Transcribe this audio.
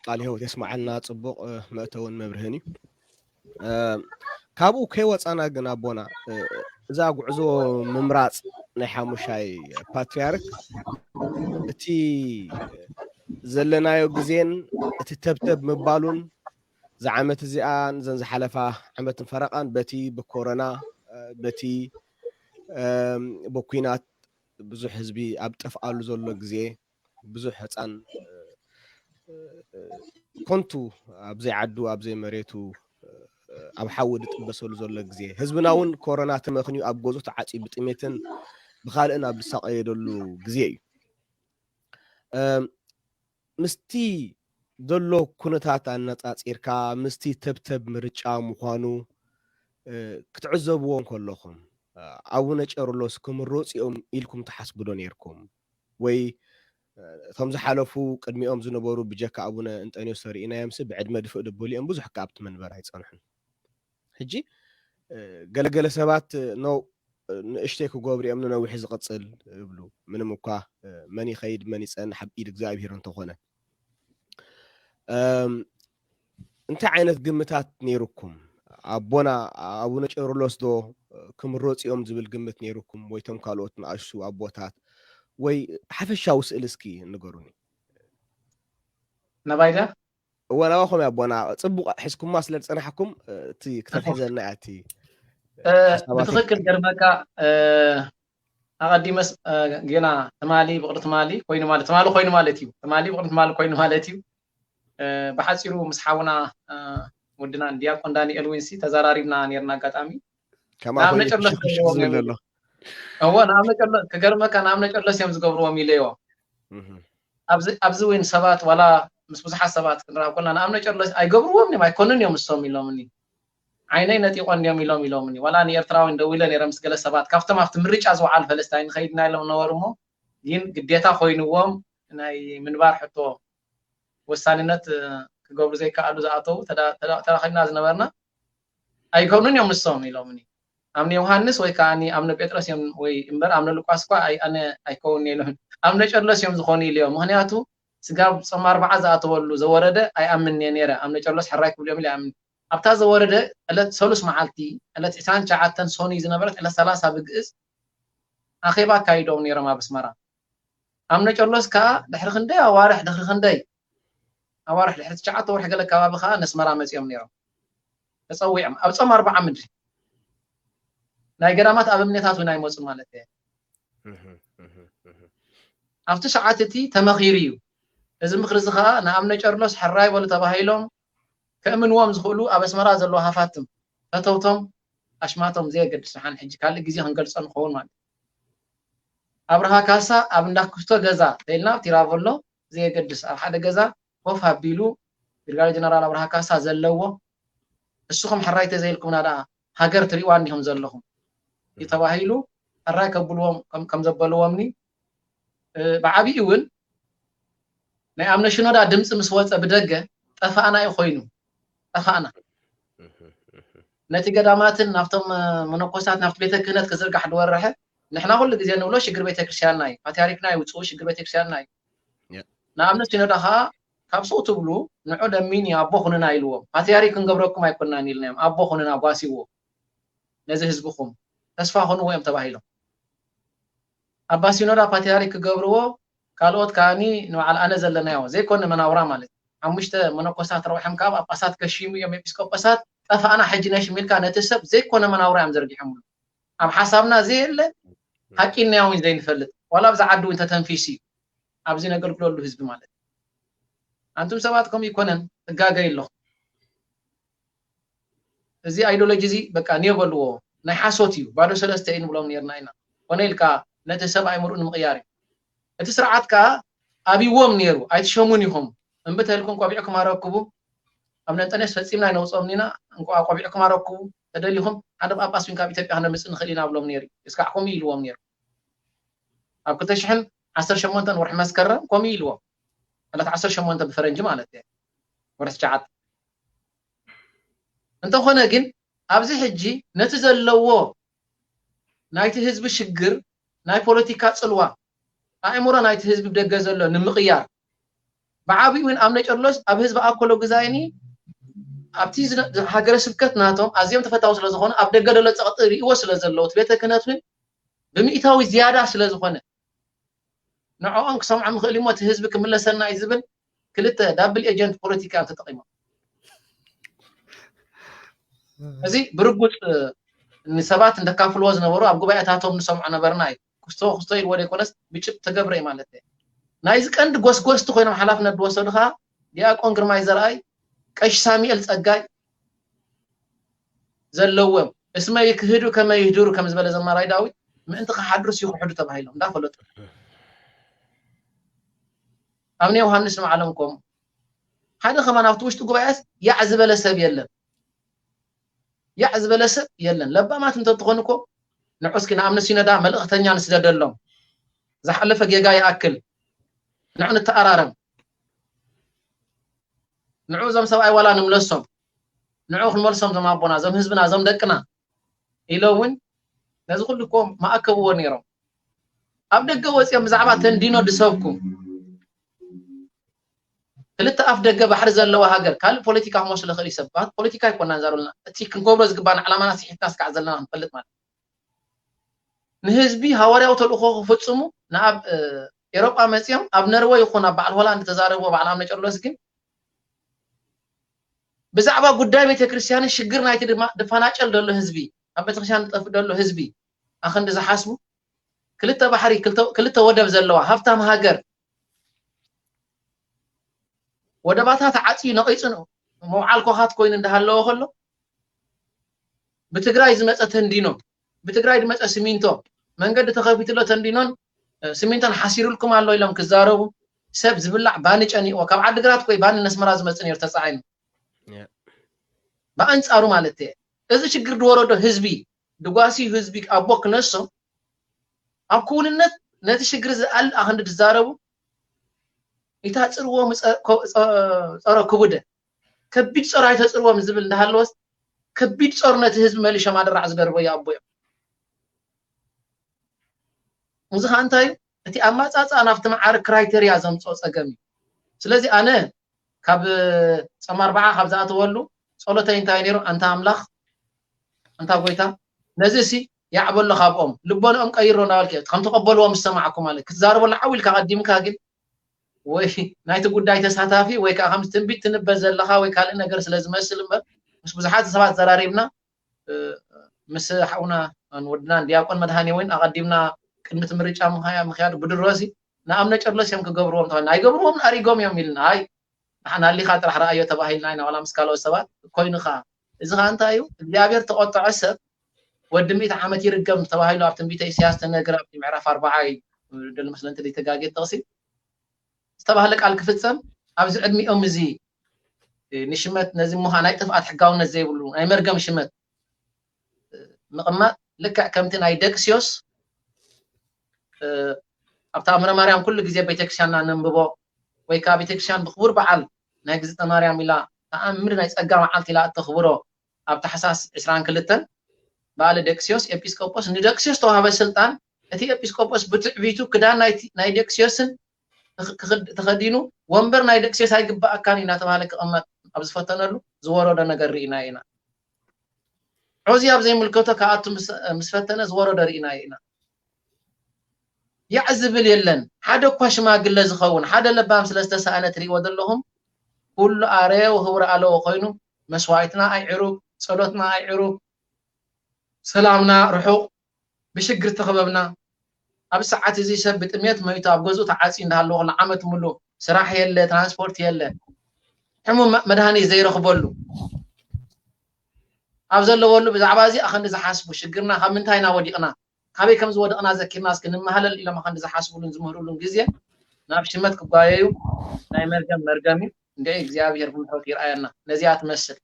ቃል ህይወት የስማዓልና። ጽቡቕ መእተውን መብርህን እዩ። ካብኡ ከይወፃና ግን ኣቦና፣ እዛ ጉዕዞ ምምራፅ ናይ ሓሙሻይ ፓትርያርክ፣ እቲ ዘለናዮ ግዜን እቲ ተብተብ ምባሉን፣ እዛ ዓመት እዚኣን እዘን ዝሓለፋ ዓመትን ፈረቓን በቲ ብኮሮና፣ በቲ ብኩናት ብዙሕ ህዝቢ ኣብ ጠፍኣሉ ዘሎ ግዜ፣ ብዙሕ ህፃን ኮንቱ ኣብ ዘይዓዱ ኣብ ዘይመሬቱ ኣብ ሓዊ ዝጥበሰሉ ዘሎ ግዜ፣ ህዝብና እውን ኮሮና ተመኽንዩ ኣብ ገዝኡ ተዓፅዩ ብጥሜትን ብኻልእን ኣብ ዝሳቐየደሉ ግዜ እዩ። ምስቲ ዘሎ ኩነታት ኣነፃፂርካ፣ ምስቲ ተብተብ ምርጫ ምዃኑ ክትዕዘብዎ እንከለኹም፣ ኣቡነ ቄርሎስ ክምረፁ እዮም ኢልኩም ትሓስቡ ዶ ነይርኩም? ወይ እቶም ዝሓለፉ ቅድሚኦም ዝነበሩ ብጀካ ኣቡነ እንጠንዮስ ተርእናዮምሲ ብዕድመ ድፍእ ድብሉ እዮም፣ ብዙሕ ከ ኣብቲ መንበር ኣይፀንሑን። ሕጂ ገለገለ ሰባት ኖ ንእሽተይ ክገብሩ እዮም ንነዊሕ ዝቕፅል ይብሉ። ምንም እኳ መን ይኸይድ መን ይፀንሕ ኣብ ኢድ እግዚኣብሔር እንተኾነ፣ እንታይ ዓይነት ግምታት ነይሩኩም? ኣቦና ኣቡነ ቄርሎስ ዶ ክምረፁ እዮም ዝብል ግምት ነይሩኩም? ወይ ቶም ካልኦት ንኣሽቱ ኣቦታት? ወይ ሓፈሻዊ ስእሊ እስኪ ንገሩኒ። ናባይ ዳ? እወ፣ ናባኹም ኣቦና። ጽቡቕ ሒዝኩማ ስለ ዝጸናሕኩም፣ እቲ ክተትሕዘና እያ እቲ ብትኽክል ገርመካ። ኣቐዲመስ ጌና ትማሊ ብቕሪ ትማሊ ኮይኑ ማለት ትማሊ ኮይኑ ማለት እዩ። ትማሊ ብቕሪ ትማሊ ኮይኑ ማለት እዩ። ብሓፂሩ ምስ ሓውና ወድናን ዲያቆን ዳንኤል ዊንሲ ተዘራሪብና ነርና። ኣጋጣሚ ከማኹ ንኣብነ ጨሎስ ሽክሽክ ዝብል ዘሎ እዎ ንኣብነ ጨሎ ክገርመካ ንኣብነ ጨሎስ እዮም ዝገብርዎም ኢለዮ። ኣብዚ እውን ሰባት ዋላ ምስ ብዙሓት ሰባት ክንረኣብ ኮና ንኣብነ ጨሎስ ኣይገብርዎም እዮም ኣይኮኑን እዮም እሶም ኢሎምኒ። ዓይነይ ነጢቆ እንዲዮም ኢሎም ኢሎምኒ። ዋላ ንኤርትራውያን ደዊለ ነይረ ምስ ገለ ሰባት ካብቶም ኣብቲ ምርጫ ዝወዓሉ ፈለስታይ ንኸይድና ኢሎም ነበሩ እሞ ግን ግዴታ ኮይንዎም ናይ ምንባር ሕቶ ወሳንነት ክገብሩ ዘይከኣሉ ዝኣተዉ ተራኺብና ዝነበርና ኣይኮኑን እዮም ንሶም ኢሎምኒ። ኣምነ ዮሃንስ ወይ ከዓ ኣምነ ጴጥሮስ እዮም ወይ እምበር ኣምነ ሉቃስ እኳ ኣነ ኣይከውን ኢሎም ኣምነ ጨርሎስ እዮም ዝኾኑ ኢልዮም። ምክንያቱ ስጋብ ጾም ኣርባዓ ዝኣተወሉ ዘወረደ ኣይኣምን እየ ነይረ። ኣምነ ጨርሎስ ሕራይ ክብሉ እዮም ኢለ ኣይኣምን። ኣብታ ዘወረደ ዕለት ሰሉስ መዓልቲ ዕለት ዕስራን ትሽዓተን ሰኑይ ዝነበረት ዕለት ሰላሳ ብግእዝ ኣኼባ ኣካይዶም ነይሮም ኣብ ኣስመራ። ኣምነ ጨርሎስ ከዓ ድሕሪ ክንደይ ኣዋርሕ ድሕሪ ክንደይ ኣዋርሕ ድሕሪ ትሽዓተ ወርሒ ገለ ከባቢ ከዓ ነስመራ መፂኦም ነይሮም ተፀዊዖም ኣብ ፆም ኣርባዓ ምድሪ ናይ ገዳማት ኣብምኔታት እውን ኣይመፁ ማለት እየ። ኣብቲ ሰዓት እቲ ተመኺሩ እዩ። እዚ ምኽሪ እዚ ከዓ ንኣምነ ጨርሎስ ሕራይ በሉ ተባሂሎም ከእምንዎም ዝኽእሉ ኣብ ኣስመራ ዘለዉ ሃፋትም ፈተውቶም ኣሽማቶም ዘየገድስ ሓን ሕጂ ካልእ ግዜ ክንገልፆ ንኸውን ማለት ኣብርሃ ካሳ ኣብ እንዳክፍቶ ገዛ ተልና ኣብ ቲራቮሎ ዘየገድስ ኣብ ሓደ ገዛ ኮፍ ኣቢሉ ብርጋዴር ጀነራል ኣብርሃ ካሳ ዘለዎ እስኹም ሕራይ ተዘይልኩምና ደኣ ሃገር ትሪእዋ እንዲኹም ዘለኹም እዩ ተባሂሉ ሕራይ ከብልዎም ከም ዘበልዎምኒ ብዓብዪ እውን ናይ ኣምነ ሽኖዳ ድምፂ ምስ ወፀ ብደገ ጠፋእና እዩ ኮይኑ ጠፋእና ነቲ ገዳማትን ናብቶም መነኮሳት ናብቲ ቤተ ክህነት ክዝርጋሕ ድወረሐ ንሕና ኩሉ ግዜ ንብሎ ሽግር ቤተክርስትያንና እዩ ፓትሪያርክና ይውፅኡ ሽግር ቤተክርስትያንና እዩ ንኣብነት ሲኖዳ ከዓ ካብ ሱቕ ትብሉ ንዑ ለሚኒ ኣቦ ኩንና ኢልዎም ፓትሪያርክ ክንገብረኩም ኣይኮንናን ኢልናዮም ኣቦ ኩንና ጓሲዎ ነዚ ህዝብኹም ተስፋ ኹንዎ እዮም ተባሂሎም ኣባ ሲኖዳ ፓትሪያርክ ክገብርዎ ካልኦት ከዓኒ ንበዓል ኣነ ዘለናዮ ዘይኮነ መናውራ ማለት ሓሙሽተ መነኮሳት ረብሖም ከዓ ጳጳሳት ከሽሙ እዮም ኤጲስቆጶሳት ጠፋእና ሕጂ ነሽም ኢልካ ነቲ ሰብ ዘይኮነ መናውራ እዮም ዘርጊሖምሉ ኣብ ሓሳብና ዘየለ ሓቂ ኢልናዮ እውን ዘይንፈልጥ ዋላ ኣብዚ ዓዲ እውን ተተንፊሱ እዩ ኣብዚ ነገልግለሉ ህዝቢ ማለት ኣንቱም ሰባት ከምኡ ይኮነን ትጋገይ ኣለኹም እዚ ኣይዲዮሎጂ እዚ በቃ ኒዮ በልዎ ናይ ሓሶት እዩ ባዶ ሰለስተ እዩ ንብሎም ነርና ኢና ኮነ ኢልካ ነቲ ሰብ ኣይምርኡ ንምቕያር እዩ እቲ ስርዓት ከዓ ኣብዎም ነይሩ ኣይትሸሙን ኢኹም እምቢ ተልኩም ቆቢዕኩም ኣረክቡ ኣብ ነንጠኔስ ፈፂምና ኣይነውፅኦም ኢና እንቋ ቆቢዕኩም ኣረክቡ ተደሊኹም ሓደ ጳጳስ እውን ካብ ኢትዮጵያ ክነምፅእ ንኽእል ኢና ብሎም ነይሩ እስካዕ ከምኡ ኢልዎም ነይሩ ኣብ ክልተ ሽሕን ዓሰርተ ሸሞንተን ወርሒ መስከረም ከምኡ ኢልዎም ዕለት ዓሰርተ ሸሞንተ ብፈረንጂ ማለት እየ ወርሒ ትሽዓተ እንተኾነ ግን ኣብዚ ሕጂ ነቲ ዘለዎ ናይቲ ህዝቢ ሽግር ናይ ፖለቲካ ፅልዋ ኣእምሮ ናይቲ ህዝቢ ብደገ ዘሎ ንምቕያር ብዓብዩ እውን ኣብ ነጨርሎስ ኣብ ህዝቢ ኣኮሎ ግዛይኒ ኣብቲ ዝነ- ሃገረ ስብከት ናቶም ኣዝዮም ተፈታዊ ስለ ዝኾኑ ኣብ ደገ ደሎ ጸቕጢ ርእይዎ ስለ ዘለዉ እቲ ቤተ ክህነት እውን ብሚእታዊ ዝያዳ ስለ ዝኾነ ንዕኦም ክሰምዖም ይኽእል እሞ እቲ ህዝቢ ክምለሰልና እዩ ዝብል ክልተ ዳብል ኤጀንት ፖለቲካ እዮም ተጠቒሞም። እዚ ብርጉፅ ንሰባት እንደካፍልዎ ዝነበሩ ኣብ ጉባኤታቶም ንሰምዖ ነበርና እዩ። ክስቶ ክስቶ ኢልዎ ዘይኮነስ ብጭብጥ ተገብረ እዩ ማለት እዩ። ናይዚ ቀንዲ ጎስጎስቲ ኮይኖም ሓላፍነት ዝወሰዱ ከዓ ዲያቆን ግርማይ ዘርኣይ፣ ቀሺ ሳሙኤል ፀጋይ ዘለዎም እስመ ይክህዱ ከመ ይህድሩ ከም ዝበለ ዘማራይ ዳዊት ምእንቲ ክሓድሩስ ይክሕዱ ተባሂሎም እንዳፈለጡ ኣብነ ዮሃንስ ንባዕሎም ከምኡ ሓደ ከማን ኣብቲ ውሽጢ ጉባኤስ ያዕ ዝበለ ሰብ የለን። ያዕ ዝበለ ሰብ የለን። ለባማት እንተትኾኑ እኮ ንዑ እስኪ ንኣብነ ሲኖዳ መልእኽተኛ ንስደደሎም። ዝሓለፈ ጌጋ ይኣክል ንዑ ንተኣራረም። ንዑ እዞም ሰብኣይ ዋላ ንምለሶም ንዑ ክንመልሶም ዞም ኣቦና ዞም ህዝብና ዞም ደቅና ኢሎ እውን ነዚ ኩሉ እኮ መኣከብዎ ነይሮም። ኣብ ደገ ወፂኦም ብዛዕባ ተንዲኖ ዝሰብኩ ክልተ ኣፍ ደገ ባሕሪ ዘለዋ ሃገር ካልእ ፖለቲካ ክመስሎ ይኽእል እዩ። ሰባት ፖለቲካ ኣይኮናን ዛሩልና እቲ ክንገብሮ ዝግባና ዕላማና ስሒትና ስካዕ ዘለና ክንፈልጥ ማለት ንህዝቢ ሃዋርያዊ ተልእኮ ክፍፅሙ ንኣብ ኤሮጳ መፂኦም ኣብ ነርወ ይኹን ኣብ በዓል ሆላንድ ተዛረብዎ በዓል ኣምነ ጨርሎስ ግን ብዛዕባ ጉዳይ ቤተክርስትያንን ሽግር ናይቲ ድማ ድፈናጨል ዘሎ ህዝቢ ኣብ ቤተክርስትያን ዝጠፍእ ዘሎ ህዝቢ ኣኸንዲ ዝሓስቡ ክልተ ባሕሪ ክልተ ወደብ ዘለዋ ሃብታም ሃገር ወደባታ ተዓፅዩ ነቒፁ መውዓል ኮኻት ኮይኑ እንዳሃለወ ከሎ ብትግራይ ዝመፀ ተንዲኖ ብትግራይ ዝመፀ ሲሚንቶ መንገዲ ተኸፊትሎ ተንዲኖን ሲሚንቶን ሓሲሩልኩም ኣሎ ኢሎም ክዛረቡ ሰብ ዝብላዕ ባኒ ጨኒቕዎ ካብ ዓዲግራት ኮይ ባኒ ነስመራ ዝመፅእ ነይሩ ተፃዒኑ ብኣንፃሩ ማለት እየ እዚ ችግር ዝወረዶ ህዝቢ ድጓሲ ህዝቢ ኣቦ ክነሶ ኣብ ክውንነት ነቲ ሽግር ዝኣል ኣክንዲ ዝዛረቡ ይታፅርዎም ፀረ ክቡደ ከቢድ ፀሮ ኣይተፅርዎም ዝብል እንዳሃለወስ ከቢድ ፀሩ ነቲ ህዝቢ መሊሾም ኣደራዕ ዝደርበዩ ኣቦ እዮም እዚ ከዓ እንታይ እዩ እቲ ኣማፃፅኣ ናብቲ መዓር ክራይቴርያ ዘምፅኦ ፀገም እዩ ስለዚ ኣነ ካብ ፆም ኣርባዓ ካብ ዝኣተወሉ ፀሎተይ እንታይ ነይሩ ኣንታ ኣምላኽ ኣንታ ጎይታ ነዚ ሲ ያዕበሎ ካብኦም ልቦንኦም ቀይሮ እንዳበልክ ከም ተቀበልዎም ዝሰማዕኩ ማለት ክትዛረበሉ ዓው ኢልካ ቀዲምካ ግን ወይ ናይቲ ጉዳይ ተሳታፊ ወይ ከዓ ከም ትንቢት ትንበ ዘለካ ወይ ካልእ ነገር ስለ ዝመስል እምበር ምስ ብዙሓት ሰባት ዘራሪብና ምስ ሓውና ወድናን ዲያቆን መድሃኔ እውን ኣቐዲምና ቅድሚ እቲ ምርጫ ምኽያድ ብድሮሲ ንኣምነ ጨርሎስ እዮም ክገብርዎም ተባልና ኣይገብርዎም ኣሪጎም እዮም ኢልና ኣይ ንሓና ኣሊኻ ጥራሕ ረኣዮ ተባሂልና ኢና ዋላ ምስ ካልኦት ሰባት ኮይኑ ከዓ እዚ ከዓ እንታይ እዩ እግዚኣብሔር ተቆጠዐ ሰብ ወዲ ሚእቲ ዓመት ይርገም ተባሂሉ ኣብ ትንቢተ ኢሳያስ ተነግረ ኣብቲ ምዕራፍ ኣርባዓ እዩ ደሊ መስለ እንተ ዘይተጋጌ ጥቕሲ ዝተባህለ ቃል ክፍጸም ኣብዚ ዕድሚኦም እዚ ንሽመት ነዚ ምዃ ናይ ጥፍኣት ሕጋውነት ዘይብሉ ናይ መርገም ሽመት ምቕማጥ ልክዕ ከምቲ ናይ ደቅስዮስ ኣብታ እምረ ማርያም ኩሉ ግዜ ቤተክርስትያንና ነንብቦ ወይ ከዓ ቤተክርስትያን ብክቡር በዓል ናይ ግዝተ ማርያም ኢላ ተኣምር ናይ ፀጋ መዓልቲ ኢላ እተኽብሮ ኣብ ታሕሳስ ዕስራን ክልተን በዓለ ደቅስዮስ ኤጲስቆጶስ ንደቅስዮስ ተዋህበ ስልጣን እቲ ኤጲስቆጶስ ብትዕቢቱ ክዳን ናይ ደቅስዮስን ተኸዲኑ ወንበር ናይ ደቅስዮስ ኣይግባኣካን እዩ እናተባሃለ ክቐመጥ ኣብ ዝፈተነሉ ዝወረዶ ነገር ርኢና ኢና። ዖዚ ኣብ ዘይምልከቶ ክኣቱ ምስ ፈተነ ዝወረዶ ርኢናዮ ኢና። ያዕ ዝብል የለን። ሓደ እኳ ሽማግለ ዝኸውን ሓደ ለባም ስለ ዝተሳእነ ትሪእዎ ዘለኹም ኩሉ ኣረ ወህውረ ኣለዎ ኮይኑ መስዋእትና ኣይዕሩብ፣ ጸሎትና ኣይዕሩብ፣ ሰላምና ርሑቕ፣ ብሽግር ተኸበብና። ኣብ ሰዓት እዚ ሰብ ብጥሜት መይቱ ኣብ ገዝኡ ተዓፅዩ እንዳሃለወ ከሎ ዓመት ሙሉ ስራሕ የለ፣ ትራንስፖርት የለ፣ ሕሙም መድሃኒት ዘይረኽበሉ ኣብ ዘለወሉ ብዛዕባ እዚ ኣኸንዲ ዝሓስቡ ሽግርና ካብ ምንታይ ኢና ወዲቕና ካበይ ከም ዝወደቕና ዘኪርና እስኪ ንመሃለል ኢሎም ኣኸንዲ ዝሓስቡሉን ዝምህሩሉን ግዜ ናብ ሽመት ክጓየዩ ናይ መርገም መርገም እዩ። እንደ እግዚኣብሔር ብምሕረቱ ይርኣየና። ነዚኣ ትመስል